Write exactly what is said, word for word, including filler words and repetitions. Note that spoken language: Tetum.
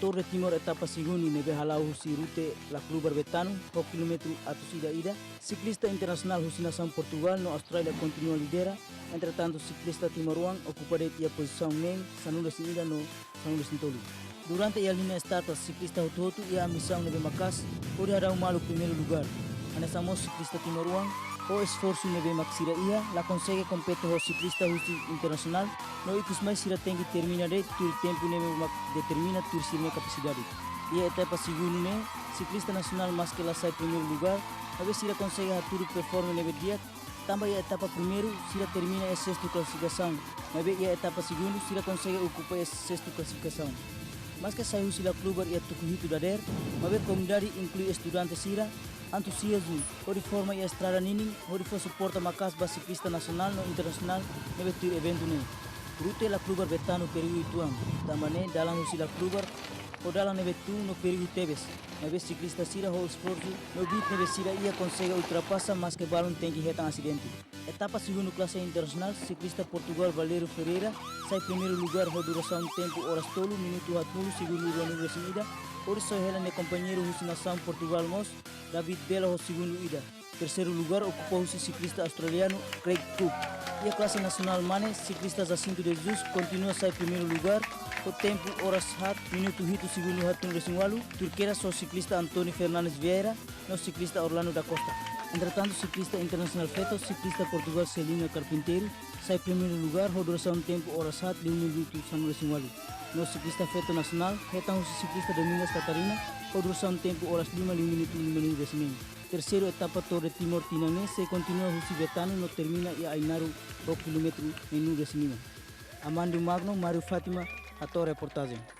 Tour de Timor etapa segundu ne'ebé hala'o husi rute Laclubar Betano, ho kilómetru atus ida ida, siklista internasionál husi nasaun Portugal no Austrália kontinua lidera, entretantu siklista timoroan okupa de'it iha pozisaun neen, sanulu-resin-ida no sanulu-resin-tolu. Durante iha liña start, siklista hotu-hotu iha ambisaun ne'ebé maka'as hodi hadau malu primeiru lugár. Hanesan mós siklista timoroan, ho esforsu ne'ebé mak sira iha, la konsege kompete ho siklista husi internasionál, no ikus mai sira tenke termina de'it tuir tempu ne'ebé mak determina tuir sira-nia kapasidade. Iha etapa segundu ne'e, siklista nasionál maske la sai primeiru lugár, maibé sira konsege hatudu performa ne'ebé di'ak, tanba iha etapa primeiru sira termina iha sestu klasifikasaun, maibé iha etapa segundu sira konsege okupa iha sestu klasifikasaun. Maske sai husi Laclubar iha tuku hitu dadeer, maibé komunidade inklui estudante sira antuziazmu hodi forma iha estrada ninin hodi fó suporta maka'as ba siklista nasionál no internasionál ne'ebé tuir eventu ne'e. Rute Laclubar Betano perigu uitoan, tanba ne'e dalan husi Laclubar ho dalan ne'ebé tun no perigu tebes. Maibé siklista sira ho esforsu no beat ne'ebé sira iha konsege ultrapasa maske balun tenke hetan asidente. Etapa segundu klase internasionál, siklista Portugal Valero Ferreira sai primeiru lugár ho durasaun tempu oras tolu minutu haatnulu segundu ruanulu-resin-ida, hodi soi hela nia kompañeiru husi nasaun Portugal mós, David Bela ho segundu ida. Terseiru lugár okupa husi siklista australianu Craig Cook. Iha klase nasionál mane, siklista Jacinto de Jesus kontinua sai primeiru lugár ho tempu oras haat minutu hitu segundu haatnulu-resin-ualu, tuir kedas ho siklista António Fernandes Vieira no siklista Orlando da Costa. Entretantu, siklista internasionál feto, siklista Portugal Celina Carpinteiro, sai primeiru lugár ho durasaun tempu oras haat lima minutu sanulu-resin-ualu. No siklista feto nasionál hetan husi siklista Domingas Catarina ho durasaun tempu oras lima, lima minutu limanulu-resin-neen. Terseiru etapa Tour de Timor tinan ne'e sei kontinua husi Betano no termina iha Ainaro ho kilómetru neenulu-resin-lima. Armando Magno, Mário Fátima, hato'o reportajen.